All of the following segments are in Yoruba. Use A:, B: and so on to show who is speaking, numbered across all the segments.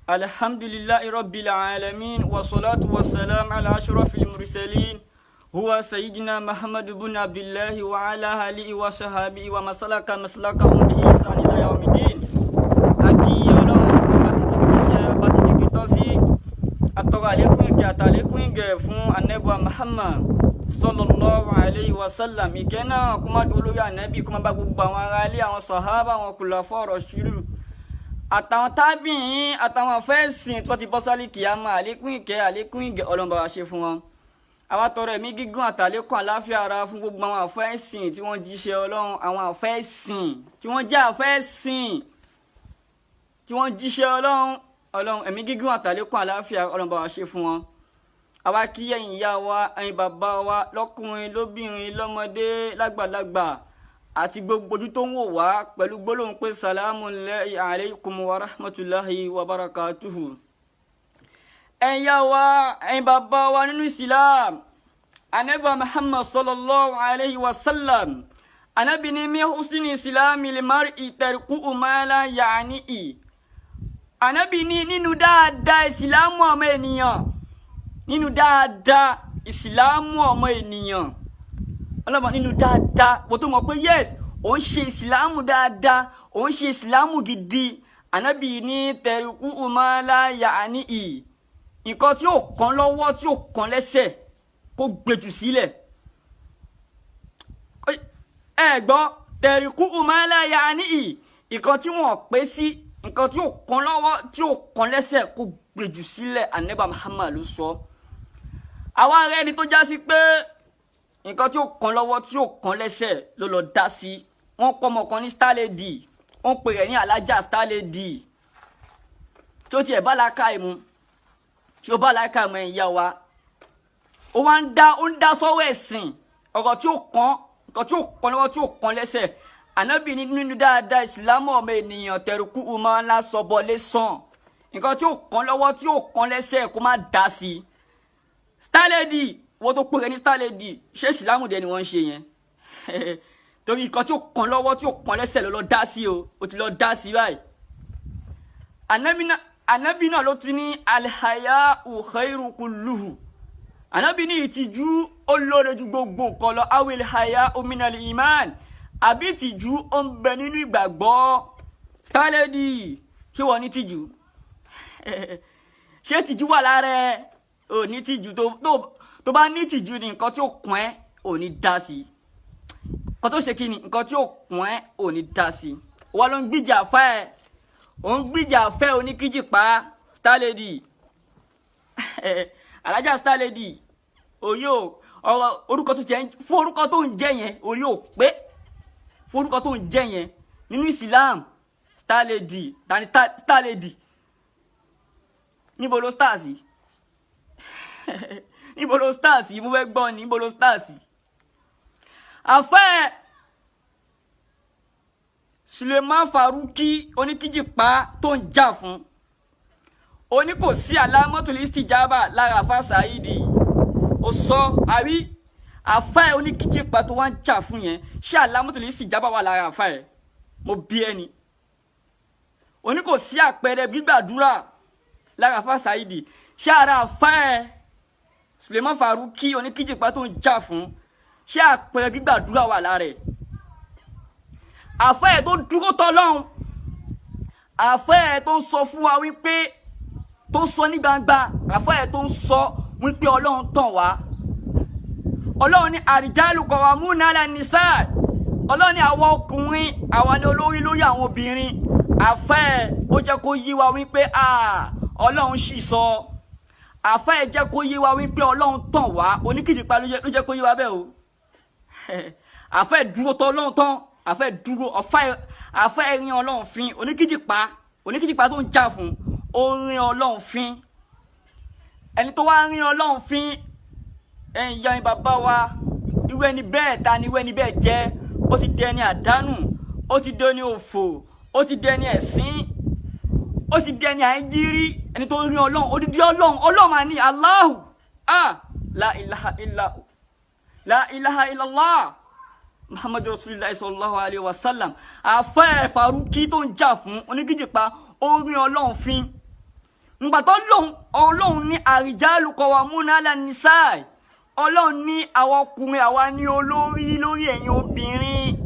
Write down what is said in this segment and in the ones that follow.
A: الحمد لله رب العالمين والصلاة والسلام على أشرف المرسلين هو سيدنا محمد بن عبد الله وعلى آله وصحبه ومن سلك مسلكهم بإحسان إلى يوم الدين. A kí Ọlọ́run ọba tí kìí tí yẹ ọba tí kìí tọ́ sí atọ́rọ àlékún ìkẹ́ àtàlékún ìgẹ̀ fún Ànábì Muhammad sallallahu alayhi wa sallam. Ìkẹ́ náà kó má dúró lórí Ànábì, kó má bá gbogbo àwọn ará ilé, àwọn sàhábà, àwọn khulafa rashidun, àtàwọn tábìín, àtàwọn afẹ́sìn tí wọ́n ti bọ́ sálì kìámà. Àlékún ìkẹ́, àlékún ìgẹ̀, Ọlọ́run bá wa ṣe fún wọn. Àwa tọrọ ẹ̀mí gígùn àtàlékún àláfíà ara fún gbogbo àwọn afẹ́sìn tí wọ́n jíṣẹ́ Ọlọ́run, àwọn afẹ́sìn tí wọ́n jẹ́ afẹ́sìn tí wọ́n jíṣẹ́ Ọlọ́run. Ọlọ́run, ẹ̀mí gígùn àtàlékún àláfíà, Ọlọ́run bá wa ṣe fún wọn. Àwa kí ẹ̀yin ìyá wa, ẹ̀yin bàbá wa, lọ́kùnrin, lóbìnrin, lọ́mọdé, lágbàlagbà àti gbogbo ojú tó ń wò wá pẹ̀lú gbólóhùn pé salamu alaykum wa rahmatulahi wa barakatuhu. Ẹ̀yin ìyá wa, ẹ̀yin bàbá wa nínú Islam, Anabi Muhammad sallallahu alayhi wa sallam, Anabi ní min husni islami l-mar'i tarkuhu ma la ya'nihi. Anabi ní nínú dáadáa ìsìlámù ọmọ ènìyàn, nínú dáadáa ìsìlámù ọmọ ènìyàn, ọlọ́mọ, nínú dáadáa wọ́n tó mọ̀ pé yes, òun ṣe ìsìlámù dáadáa, òun ṣe ìsìlámù gidi, Ànábì ní tarkuhu ma la ya'nihi, nǹkan tí ò kàn lọ́wọ́, tí ò kàn lẹ́sẹ̀, kó gbèjù sílẹ̀. Ẹ gbọ́, tarkuhu ma la ya'nihi, nǹkan tí wọ́n pè sí, nǹkan tí ò kàn lọ́wọ́, tí ò kàn lẹ́sẹ̀, kó gbèjù sílẹ̀. Ànábì Muhammad ló sọ. Àwa rẹ ni tó já sí pé nǹkan tí ó kàn lọ́wọ́, tí ó kàn lẹ́sẹ̀ ló lọ dá sí. Wọ́n pọ̀ ọmọ kan ní Star Lady, wọ́n pè rẹ̀ ní Alájà Star Lady. Tó tiẹ̀ bá làákà mu, tí ó bá làákà mu, ẹ̀ ń yá wa, ó wá ń dá, ó ń dá sọ́wọ́ ẹ̀sìn, ọ̀rọ̀ tí ó kàn, nǹkan tí ó kàn lọ́wọ́, tí ó kàn lẹ́sẹ̀. Ànábì ní nínú dáadáa ìsìlámù ọmọ ènìyàn, tarkuhu ma la sọbọlé sàn, nǹkan tí ó kàn lọ́wọ́, tí ó kàn lẹ́sẹ̀, kó má dá sí i. Star Lady, wọ́n tó pè é ní Star Lady, ṣé ìsìlámù dẹ ni wọ́n ń ṣe yẹn? Torí nǹkan tí ó kàn lọ́wọ́, tí ó kàn lẹ́sẹ̀ ló lọ dá sí o, ó ti lọ dá sí báyìí. Ànábì náà ló ti ní alhaya'u khairu kulluhu. Ànábì ní ìtìjú ó lóore ju gbogbo nǹkan lọ. Awil haya'u minal iman, àbí ìtìjú ó ń bẹ nínú ìgbàgbọ́. Star Lady, ṣé wọ́n ní tìjú? Ṣé tìjú wà lára ẹ? Ò ní tìjú. Tó bá ní tìjú ni, nǹkan tí ó kún ẹ ò ní dá sí. Nǹkan tó ṣe kí ni, nǹkan tí ó kún ẹ ò ní dá sí. Wọ́n ló ń gbìjà fẹ́ ẹ, ò ń gbìjà fẹ́ oníkíjìpá. Star Lady, Alájà Star Lady, òye ò ọ̀rọ̀ orúkọ tó jẹ́ fún orúkọ tó ń jẹ́ yẹn, orí ò pé fún orúkọ tó ń jẹ́ yẹn nínú Islam. Star Lady, tani Star Lady? Níbo ló star sí? Níbo ló star sí? Mo fẹ́ gbọ́ ni, níbo ló star sí? Àfẹ́ Suleiman Faruki oníkíjìpá tó ń jà fún oní kò sí alamatul istijaba lára àfa Saidi, ó sọ àrí. Àfa oníkíjìpá tó wá ń jà fún yẹn, ṣé alamatul istijaba wà lára àfa ẹ? Mo bí ẹni oní kò sí àpẹẹrẹ gbígbàdúrà lára àfa Saidi, ṣé ara àfa ẹ Suleiman Faruki oníkíjìpá tó ń jà fún, ṣé àpẹẹrẹ gbígbàdúrà wà lára ẹ? Àfa ẹ tó dúró tọ́lọ́hún, àfa ẹ tó ń sọ fún wa wípé, tó ń sọ ní gbangba, àfa ẹ tó ń sọ wípé Ọlọ́run tàn wá, Ọlọ́run ní àrìjálù qawwamuna ala nisa, Ọlọ́run ní àwọn ọkùnrin, àwọn ní olórí lórí àwọn obìnrin. Àfa ẹ ó jẹ́ kó yí wa wípé Ọlọ́run sì sọ. Àfa ẹ jẹ́ kó yé wa wípé Ọlọ́run tàn wá. Oníkìjìpá ló jẹ́ kó yé wa bẹ́ẹ̀ o. Àfa ẹ dúró tọ́ Ọlọ́run tán, àfa ẹ dúró, àfa ẹ rin Ọlọ́run fín. Oníkìjìpá, oníkìjìpá tó ń jà fún, ó rin Ọlọ́run fín. Ẹni tó wá rin Ọlọ́run fín, ẹ̀yin ìyá, ẹ̀yin bàbá wa, irú ẹni bẹ́ẹ̀, ta ni irú ẹni bẹ́ẹ̀ jẹ́? Ó ti dẹni àdánù, ó ti dẹni òfò, ó ti dẹni ẹ̀sín, ó ti dẹni àìjírí. Ẹni tó rin Ọlọ́run, odidi Ọlọ́run, Ọlọ́run máa ní Allahu, ah, la ilaha illa, la ilaha illallah Muhammadu Rasulillah sallallahu alayhi wa sallam. Àfẹ́ Faruki tó ń jà fún oníkíjìpá, ó rin Ọlọ́run fín. Ngbà tó lóhun, Ọlọ́run ní àrìjálù qawwamuna 'ala nisaa. Ọlọ́run ní àwọn ọkùnrin, àwa ní olórí lórí ẹ̀yin obìnrin.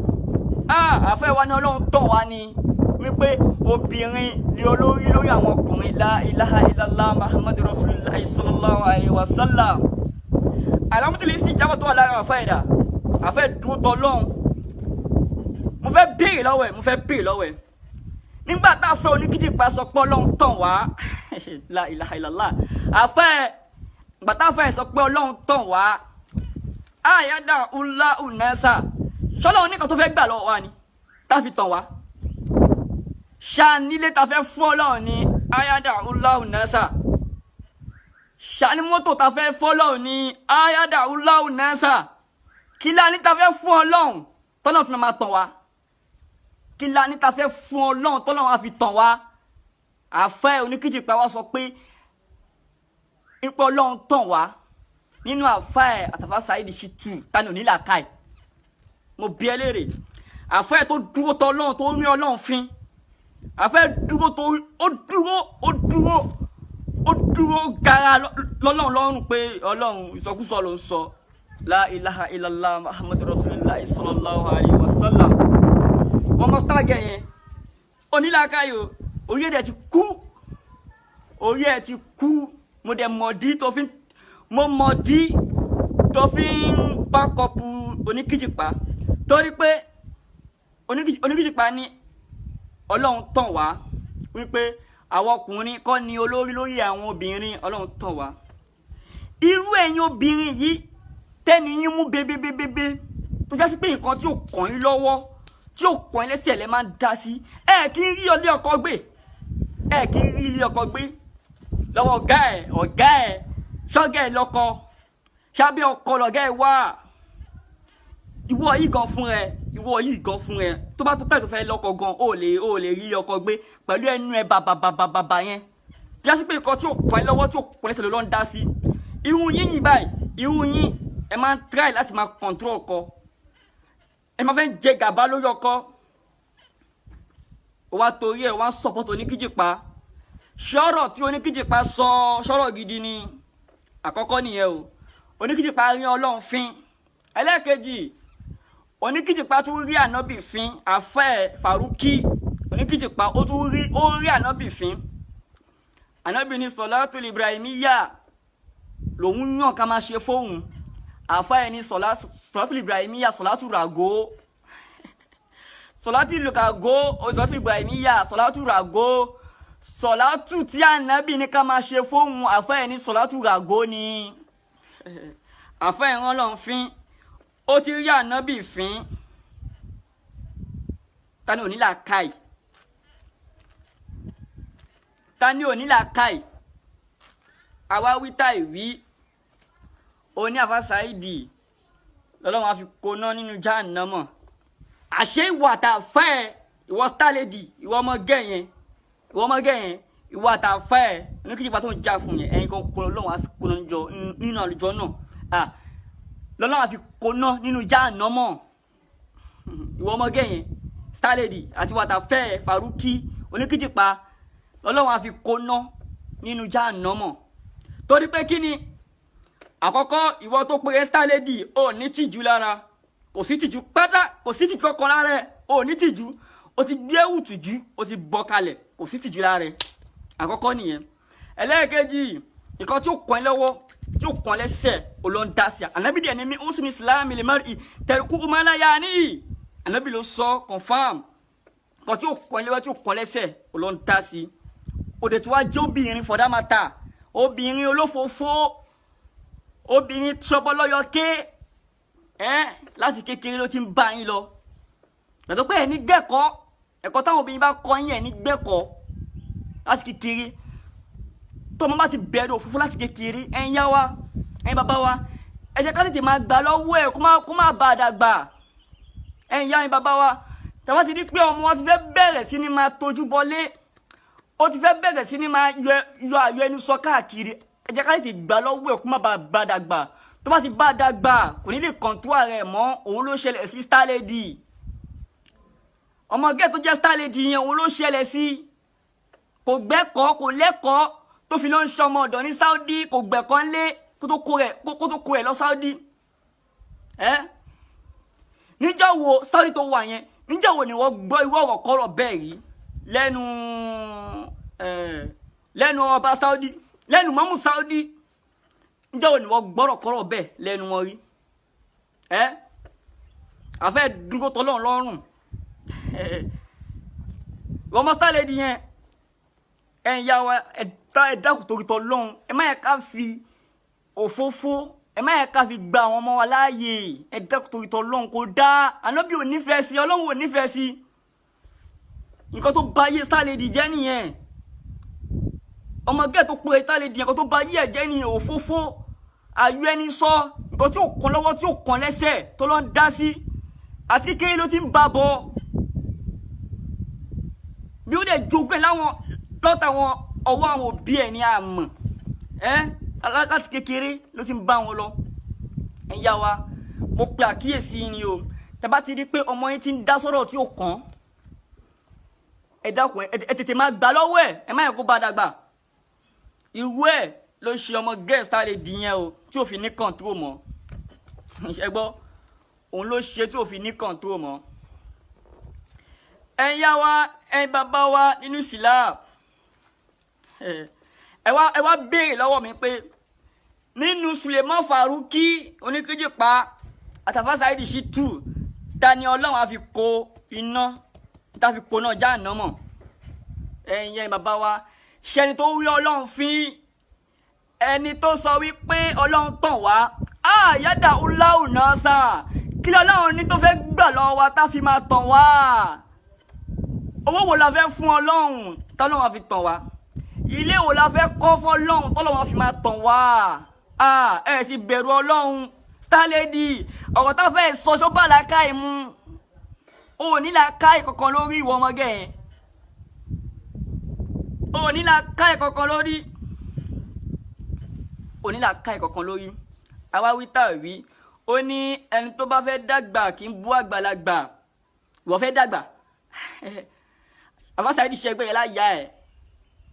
A: Àfẹ́ wa ní Ọlọ́run tọ̀ wá ni wípé obìnrin ni olórí lórí àwọn ọkùnrin. La ilaha illallah Muhammadu rasulullah sallallahu alayhi wa sallam. Alámútìlì sì jábọ̀ tó wà lára àfẹ́ ẹ̀dá àfẹ́ dúró tọ́ lọ́hùn. Mo fẹ́ béèrè lọ́wọ́ ẹ̀, mo fẹ́ béèrè lọ́wọ́ ẹ̀, nígbà tá a fẹ́ oníkìjìpá sọ pé Ọlọ́run tàn wá, la ilaha illallah, àfẹ́ ìgbà tá a fẹ́ sọ pé Ọlọ́run tàn wá, àyàdà ńlá unasa, ṣọlọ́run nìkan tó fẹ́ gbà lọ́wọ́ wa ni tá a fi tàn wá? Ṣá nílé ta fẹ́ fún Ọlọ́run ni? Àyàdà ńlá unasa, ṣá ní mọ́tò ta fẹ́ fọ́lọ́run ni? Àyàdà ńlá unasa, kí lá ní ta fẹ́ fún Ọlọ́run tọ́lọ́run fi máa tàn wá? Kí la ní ta fẹ́ fún Ọlọ́run tọ́lọ́run á fi tàn wá? Àfẹ́ oníkìjìpá wa sọ pé ipò Ọlọ́run tàn wá. Nínú àfẹ́ àtàfà Saheed Shittu, tani onílàkàì? Mo bi ẹ́ léèrè. Àfẹ́ tó dúró tọ́ Ọlọ́run, tó rí Ọlọ́run fín, àfẹ́ dúró tó ó dúró, ó dúró, ó dúró gara lọ́lọ́run lọ́rùn pé Ọlọ́run, ìsọkúsọ ló ń sọ. La ilaha illallah Muhammadu rasulillah sallallahu alayhi wa sallam. Wọ́n mọ star girl yẹn, onílàákàyò, orí ẹ̀ ti kú, orí ẹ̀ ti kú. Mo dẹ̀ mọ̀dí tó fi, mo mọ̀dí tó fi ń bákọ̀pù oníkìjìpá, torí pé oníkìjìpá ní Ọlọ́run tàn wá wípé àwọn ọkùnrin kọ́ ni olórí lórí àwọn obìnrin. Ọlọ́run tàn wá. Irú ẹ̀yin obìnrin yìí, tẹ́ni yín mú bébébébébé, tó jásí pé nǹkan tí ò kàn yín lọ́wọ́, tí ò kàn yín lẹ́sẹ̀ lẹ́ máa ń dá sí, ẹ kì í rí ilé ọkọ gbé, ẹ kì í rí ilé ọkọ gbé lọ́wọ́ ọ̀gá ẹ̀. Ọ̀gá ẹ̀, ṣọ́gá ẹ̀ lọ́kọ, ṣábẹ́ ọkọ lọ̀gá ẹ̀ wá. Ìwọ yìí gan fún ẹ, ìwọ yìí gan fún ẹ, tó bá tó pẹ́ tó fẹ́ lọ́kọ gan, ó lè rí ọkọ gbé pẹ̀lú ẹnu ẹ bàbàbàbàbà yẹn, tí a sì pé nǹkan tí ò kàn ẹ́ lọ́wọ́, tí ò kàn lẹ́sẹ̀ ló lọ́ ń dá sí. Irú yín yìí báyìí, irú yín, ẹ máa ń try láti máa control ọkọ, ẹ máa fẹ́ jẹ gàba lórí ọkọ. Ó wá torí ẹ wá ń support oníkíjìpá. Ṣọ́rọ̀ tí oníkíjìpá sọ, ṣọ́rọ̀ gidi ni? Àkọ́kọ́ nìyẹn o. Oníkíjìpá rí Ọlọ́run fín. Ẹlẹ́ẹ̀kejì, oníkíjìpá tún rí ànábì fín. Àfẹ́ Faruki oníkíjìpá, ó tún rí, ó rí ànábì fín. Ànábì ní sọ̀látùl Ibrahimiyya lòun yàn ká máa ṣe fóun. Àfẹ́ ẹ̀ ní sọ̀látùl Ibrahimiyya, sọ̀látù ràgó, sọ̀látù ràgó, sọ̀látù Ibrahimiyya, sọ̀látù ràgó, sọ̀látù tí ànábì ní ká máa ṣe fóun. Àfẹ́ ẹ̀ ní sọ̀látù ràgó ni. Àfẹ́ ẹ̀ rán lọ́n fín, ó ti rí ànábì fín. Tani ò ní làákàyè? Tani ò ní làákàyè? Àwa wí táì wí, oní àfa Saidi lọ́lọ́run á fi koná nínú jáànámọ̀. Àṣé ìwọ àtàfẹ́ ẹ̀, ìwọ star lady, ìwọ ọmọ gẹ̀ yẹn, ìwọ ọmọ gẹ̀ yẹn, ìwọ àtàfẹ́ ẹ̀ oníkìjìpá tó ń jà fún yẹn, ẹ̀yin kan kó lọ́lọ́run á fi koná nínú àlùjọ náà, lọ́lọ́run á fi koná nínú jáànámọ̀. Ìwọ ọmọ gẹ̀ yẹn, star lady, àti ìwọ àtàfẹ́ ẹ̀ Faruki oníkìjìpá, lọ́lọ́run á fi koná nínú jáànámọ̀. Torí pé kí ni? Àkọ́kọ́, ìwọ tó pe star lady, ò ní tìjú lára, kò sí tìjú pátá, kò sí tìjú ọkàn lára ẹ, ò ní tìjú. O ti gbé ẹ̀wù tìjú, o ti bọ́ kalẹ̀, kò sí tìjú lára ẹ. Àkọ́kọ́ nìyẹn. Ẹlẹ́ẹ̀kejì, nǹkan tí ó kàn ẹ́ lọ́wọ́, tí ó kàn ẹ́ lẹ́sẹ̀, ò lọ ń dá sí. Ànábì díẹ̀ ní mi ó sì ní islam lè má rí tẹ̀kú ọmọláyà ní. Ànábì ló sọ, confam. Nǹkan tí ó kàn ẹ́ lọ́wọ́, tí ó kàn ẹ́ lẹ́sẹ̀, ò lọ ń dá sí. Òde tí wàá jẹ́ obìnrin, for that matter, obìnrin olófòófó, obìnrin tọbọlọyọké ẹ, láti kékeré ló ti ń bá yín lọ. Gbàtọ́ pé ẹ ní gbẹ̀kọ́, ẹ̀kọ́ táwọn obìnrin bá kọ́ yín, ẹ ní gbẹ̀kọ́ láti kékeré. Tọmọ bá ti bẹ̀rẹ̀ òfófó láti kékeré, ẹ̀yin yá wa, ẹ̀yin bàbá wa, ẹ jẹ́ ká tètè máa gbà lọ́wọ́ ẹ̀ kó má bàa dàgbà. Ẹ̀yin yá, ẹ̀yin bàbá wa, tàbá ti rí pé ọmọ wa ti fẹ́ bẹ̀rẹ̀ sí ní máa tójú bọlé, ó ti fẹ́ bẹ̀rẹ̀ sí ní máa yọ àyọ ẹnu sọ káàkiri, ẹ jẹ́ ká tètè gbà lọ́wọ́ ẹ̀ kó má bàa dàgbà. Tó bá ti bá dàgbà, kò ní lè control ara ẹ̀ mọ́. Òun ló ṣẹlẹ̀ sí star lady, ọmọge tó jẹ́ star lady yẹn. Òun ló ṣẹlẹ̀ sí. Kò gbẹ́kọ̀ọ́, kò lẹ́kọ̀ọ́. Tó fi lọ ń ṣọmọ ọ̀dọ̀ ní Saudi, kò gbẹ̀kọ́ lé kó tó kó rẹ̀ lọ Saudi. Ẹ́ níjọ́ wo Saudi tó wà yẹn, níjọ́ wo ni wọ́n gbọ́ irú ọ̀rọ̀ kọ́rọ̀ bẹ́ẹ̀ rí lẹ́nu lẹ́nu ọba Saudi, lẹ́nu mọ́mú Saudi? Níjọ́ wo ni wọ́n gbọ́rọ̀ kọ́rọ̀ bẹ́ẹ̀ lẹ́nu wọn rí? Ẹ́ àfẹ́ dúró tọ́lọ́run lọ́rùn. Wọ́n mọ́ Star Lady yẹn, ẹ̀ ń yá wa, ẹ̀ dákun torí tọ́lọ́run, ẹ má yẹ ká fi òfófó, ẹ má yẹ ká fi gba àwọn ọmọ wa láàyè. Ẹ dákun torí tọ́lọ́run, kò dáa. Ànábì ò nífẹ̀ẹ́ sí, Ọlọ́run ò nífẹ̀ẹ́ sí. Nǹkan tó bà ayé Star Lady jẹ́ nìyẹn. Ọmọge tó pe Star Lady yẹn, nǹkan tó bà ayé ẹ̀ jẹ́ nìyẹn. Òfófó ayọ̀ ẹni sọ, nǹkan tí ò kàn lọ́wọ́, tí ò kàn lẹ́sẹ̀, tó lọ ń dá sí. Àti kékeré ló ti ń bá bọ̀, bí ó dẹ̀ jogún ẹ̀ láwọn lọ́tà wọn, ọwọ́ àwọn òbí ẹ̀ ní àmọ̀ ẹ́. Láti kékeré ló ti ń bá wọn lọ. Ẹ̀ yá wa, mo pe àkíyèsí ni o. Tẹ́ bá ti rí pé ọmọ yín ti ń dá sọ́rọ̀ tí ò kàn, ẹ dákun, ẹ tètè máa gbà lọ́wọ́ ẹ̀, ẹ má yẹ kó bá dàgbà. Irú ẹ̀ ló ṣe ọmọ girl Star Lady yẹn o, tí ò fi ní control mọ́. Ṣe gbọ́? Òun ló ṣe tí ò fi ní control mọ́. Ẹ̀yin yá wa, ẹ̀yin bàbá wa nínú Islam, ẹ wá béèrè lọ́wọ́ mi pé nínú Suleiman Faruki oníkíjìpá àtàfà Saheed Shittu, ta ni Ọlọ́run á fi kó iná, tá fi kó náà já àná mọ̀? Ẹ̀yin bàbá wa, ṣẹni tó rí Ọlọ́run fín, ẹni tó sọ wípé Ọlọ́run tàn wá, àyàdà ńláhùn náà sà, kí lọ́lọ́run ní tó fẹ́ gbà lọ́wọ́ wa tá fi máa tàn wá? Owó wo la fẹ́ fún Ọlọ́run tọ́lọ́run á fi tàn wá? Ilé wo la fẹ́ kọ́ fún Ọlọ́run tọ́lọ́run á fi máa tàn wá? Ẹ sì bẹ̀rù Ọlọ́run. Star Lady, ọ̀rọ̀ tá fẹ́ sọ, ṣó bá làákàyè mu? O ní làákàyè kankan lórí, ìwọ ọmọge yẹn, o ní làákàyè kankan lórí, o ní làákàyè kankan lórí. Àwa wí tá wí, ó ní ẹni tó bá fẹ́ dàgbà kì í bú àgbàlagbà. Ìwọ fẹ́ dàgbà? Àbá Saheed ṣẹgbẹ́ yẹn láyà ẹ̀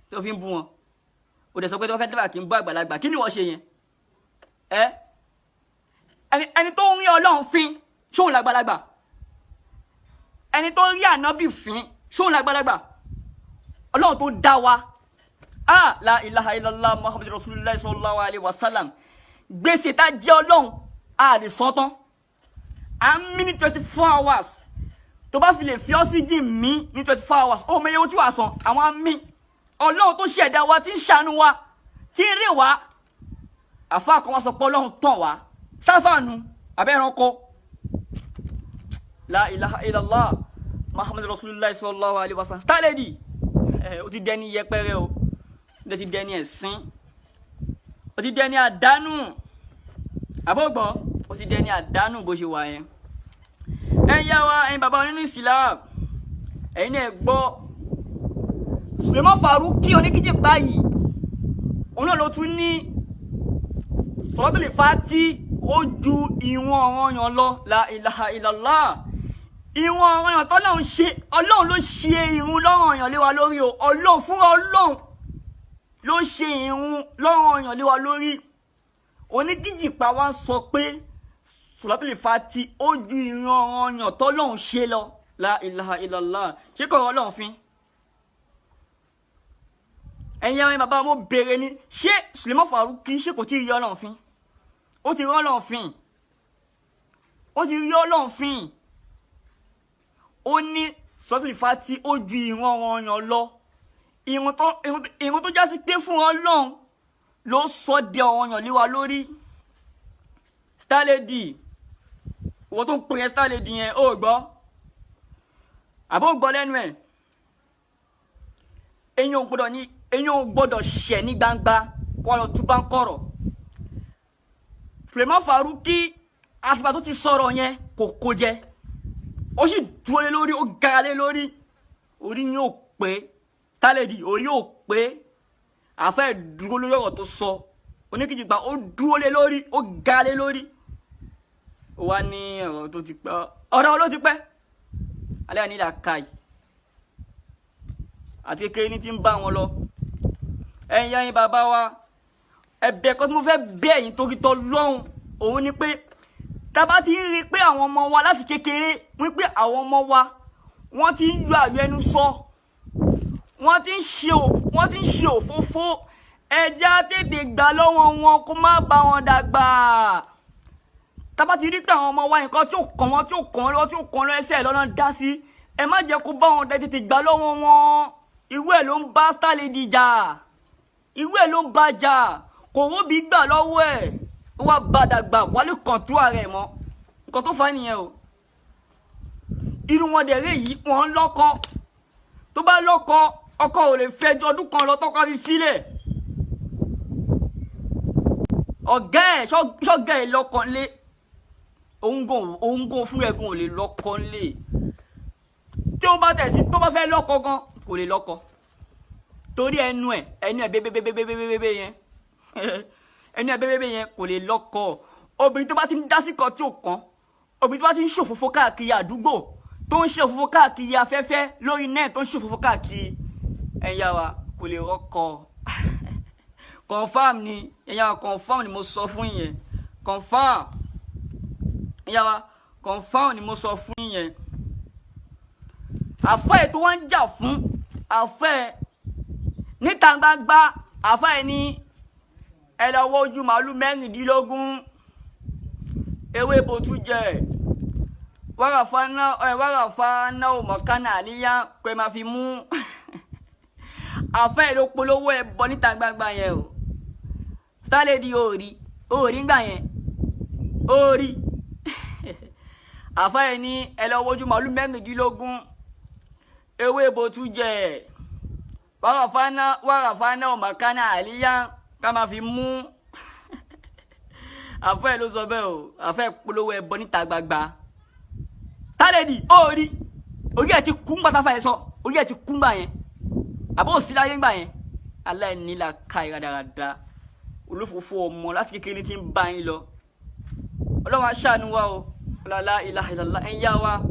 A: tó fi ń bú wọn. O dẹ̀ sọ pé tó bá fẹ́ dàgbà kì í bú àgbàlagbà. Kí ni wọ́n ṣe yẹn? Ẹ ẹni tó ń rí Ọlọ́run fín, ṣóun lágbàlagbà? Ẹni tó ń rí ànábì fín, ṣóun lágbàlagbà? Ọlọ́run tó dá wa, ah, la ilaha illallah Muhammadu rasulillah sallallahu alayhi wa sallam. Gbèsè tá jẹ́ Ọlọ́run, a lè san tán. À ń mí ní 24 hours. Tó bá fi lè fi ọ́síjì mí ní 24 hours, ó mọ iye owó tí wàá san. Àwọn àmì Ọlọ́run tó ṣẹ̀dá wa, tí ń ṣàánú wa, tí ń rè wá, àfa kan wá sọ pé Ọlọ́run tàn wá sáfàánù abẹ́ ẹranko. La ilaha illallah Muhammadu rasulillah sallallahu alayhi wa sallam. Star Lady, ẹ o ti dẹni yẹpẹrẹ o, o ti dẹni ẹ̀sín, o ti dẹni àdánù. Àbọ̀gbọ́, o ti dẹni àdánù bó ṣe wà yẹn. Ẹ yá wa, ẹ̀yin bàbá nínú Islam, ẹ̀yin náà gbọ́. Suleiman Faruqi oníkíjìpá yìí, òun náà ló tún ní Salatul Fati ó ju ìwọ̀n ọ̀ranyàn lọ. La ilaha illallah. Ìwọ̀n ọ̀ranyàn tọ́lọ́run ṣe, Ọlọ́run ló ṣe ìrun lọ́ranyàn lé wa lórí o. Ọlọ́run fúnra Ọlọ́run ló ṣe ìrun lọ́ranyàn lé wa lórí. Oníkíjìpá wa sọ pé Salatul Fati ó ju ìrun ọ̀ranyàn tọ́lọ́run ṣe lọ. La ilaha illallah. Ṣé kò rọ Ọlọ́run fín? Ẹ̀yin àwọn bàbá, mo béèrè ni, ṣé Suleiman Faruqi, ṣé kò tí ì rí Ọlọ́run fín? Ó ti rí Ọlọ́run fín, ó ti rí Ọlọ́run fín. Ó ní Salatul Fati ó ju ìran ọ̀ranyàn lọ, ìrun tó já sí pé fún Ọlọ́run ló sọ di ọ̀ranyàn lé wa lórí. Star Lady, ìwọ tó ń pè yẹn Star Lady yẹn, ó gbọ́ àbó gbọ́ lẹ́nu ẹ̀? Eyín ò gbọ́dọ̀ ní, eyín ò gbọ́dọ̀ ṣẹ̀ ní gbangba kó wá lọ túbá ń kọ̀rọ̀. Suleiman Faruqi, àtìgbà tó ti sọ̀rọ̀ yẹn, kò kó jẹ, ó sì dúró lé lórí, ó gara lé lórí. Orí yín ò pé. Star Lady, orí ò pé. Àfẹ́ dúró lórí ọ̀rọ̀ tó sọ. Oníkìjìgbà, ó dúró lé lórí, ó ga lé lórí. Ó wá ní ọ̀rọ̀ tó ti pẹ́, ọ̀rọ̀ ló ti pẹ́. Alẹ́ àní ìlà káì àti kékeré ní ti ń bá wọn lọ. Ẹ̀yin yẹn bàbá wa, ẹ̀bẹ̀ kan tí mo fẹ́ bẹ̀ yín torí tọlọ́hun òun ni pé tá bá ti ń rí i pé àwọn ọmọ wa láti kékeré, wípé àwọn ọmọ wa wọ́n ti ń yọ àyọ ẹnu sọ, wọ́n ti ń ṣe òfófó, ẹja tètè gbà lọ́wọ́ wọn kó má bá wọn dàgbà. Tá bá ti rí pé àwọn ọmọ wa, nǹkan tí ó kàn wọ́n, tí ó kàn wọ́n lọ́wọ́, tí ó kàn wọ́n lẹ́sẹ̀ lọ́nà dá sí, ẹ má jẹ́ kó bá wọn dá, tètè gbà lọ́wọ́ wọn. Irú ẹ̀ ló ń bá Star Lady jà, irú ẹ̀ ló ń bá jà. Kò róbi gbà lọ́wọ́ ẹ̀, ó wá bá dàgbà wálé kàn tó ara ẹ̀ mọ́. Nǹkan tó fà á nìyẹn o. Irú wọn dẹ̀ rẹ́ yìí, wọ́n ń lọ́kọ. Tó bá lọ́kọ, ọkọ ò lè fẹ́ ju ọdún kan lọ tọ́kọ fi filẹ̀. Ọ̀gá ẹ̀ ṣọ́gá ẹ̀ lọ́kọ lé, òun gan fún ẹ̀gùn ò lè lọ́kọ lé. Tí ó bá tẹ̀ tí tó bá fẹ́ lọ́kọ gan, kò lè lọ́kọ torí ẹnu ẹ̀, ẹnu ẹ̀ bébébébébébébé yẹn, ẹnu ẹ̀ bébébé yẹn, kò lè lọ́kọ. Obìnrin tó bá ti ń dá sí kan tí ò kàn, obìnrin tó bá ti ń ṣòfófó káàkiri àdúgbò, tó ń ṣòfófó káàkiri afẹ́fẹ́ lórí náà, tó ń ṣòfófó káàkiri, ẹ̀yà wa, kò lè rọ́kọ. Confam ni, ẹ̀yà wa, confam ni mo sọ fún yẹn. Confam, ẹ̀yà wa, confam ni mo sọ fún yẹn. Àfẹ́ ẹ̀ tó wá ń jà fún àfẹ́ níta gbangba, àfẹ́ ẹ̀ ní ẹ lọ wọ ojú màálù 16, ewé bòtú jẹ, wàràfà náà ẹ, wàràfà náà ò mọ̀kánà àníyá pé máa fi mú. Àfẹ́ ẹ̀ ló polówó ẹ bọ níta gbangba yẹn o. Star Lady, ò rí ngbà yẹn, ò rí. Àfẹ́ ẹ̀ ní ẹ lọ wojú màálù 16, ewé bòtú jẹ, wàràfà náà ò mọ̀kánà àníyá ká máa fi mú. Àfẹ́ ẹ̀ ló sọ bẹ́ẹ̀ o. Àfẹ́ polówó ẹ bọ níta gbangba. Star Lady, ó rí orí ẹ̀ ti kú ńgbà táfà ẹ̀ sọ, orí ẹ̀ ti kú ńgbà yẹn, àbó òsì láyé ńgbà yẹn. Aláìníla ka ìradàradà, olófòfò ọmọ láti kékeré tí ń bá yín lọ. Ọlọ́run aṣáánú wa o. La ilaha illallah. Ẹ̀yin yá wa,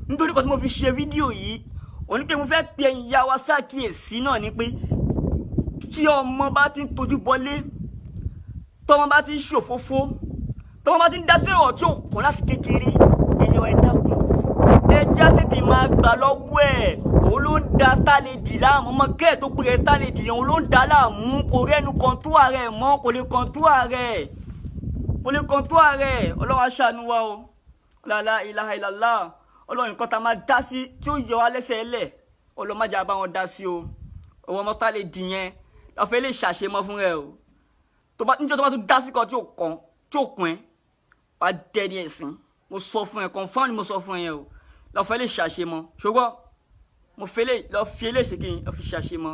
A: nítorí kan tí mo fi ṣe fídíò yìí òní pé mo fẹ́ pe ẹ̀yin yá wa ṣàkíyèsí náà ni pé tí ọmọ bá ti ń tojú bọlé, tọmọ bá ti ń ṣòfófó, tọmọ bá ti ń dá sí ọ̀rọ̀ tí ò kàn láti kékeré, èèyàn, ẹ dákun, ẹ já tètè máa gbà lọ́wọ́ ẹ̀. Òun ló ń da Star Lady láàmú. Ọmọ kẹ́ ẹ̀ tó pè é Star Lady, òun ló ń da láàmú. Kò rẹ́nu kọ̀ǹtú ààrẹ mọ́, kò lè kọ̀ǹtú ààrẹ, kò lè kọ̀ǹtú ààrẹ. Ọlọ́run aṣàánú wa o. La ilaha illallah. Ọlọ́run, nǹkan tá a máa dá sí tí ó yọ wá lẹ́sẹ̀ lẹ̀, Ọlọ́run má jẹ́ bá wọn dá sí o. Ọwọ́ ọmọ Star Lady yẹn lọ́fẹ́ lè ṣàṣemọ́ fún rẹ o. Tó bá níjọ́ tó bá tún dá sí kan tí ò kàn, tí ò kún ẹ, wàá dẹ́ni ẹ̀sìn. Mo sọ fún ẹ, confam ni mo sọ fún ẹ yẹn o. Lọ́fẹ́ lè ṣàṣemọ́, ṣùgbọ́n mo fẹ́ lè lọ fi eléyìí ṣe kí n lọ fi ṣàṣemọ́.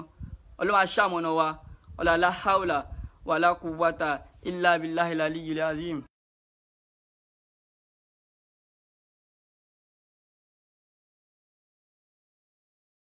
A: Ọlọ́run aṣàmọ̀nà wa. Ọ̀làlá haúlà wàlá quwwata illa billahil aliyyil azim.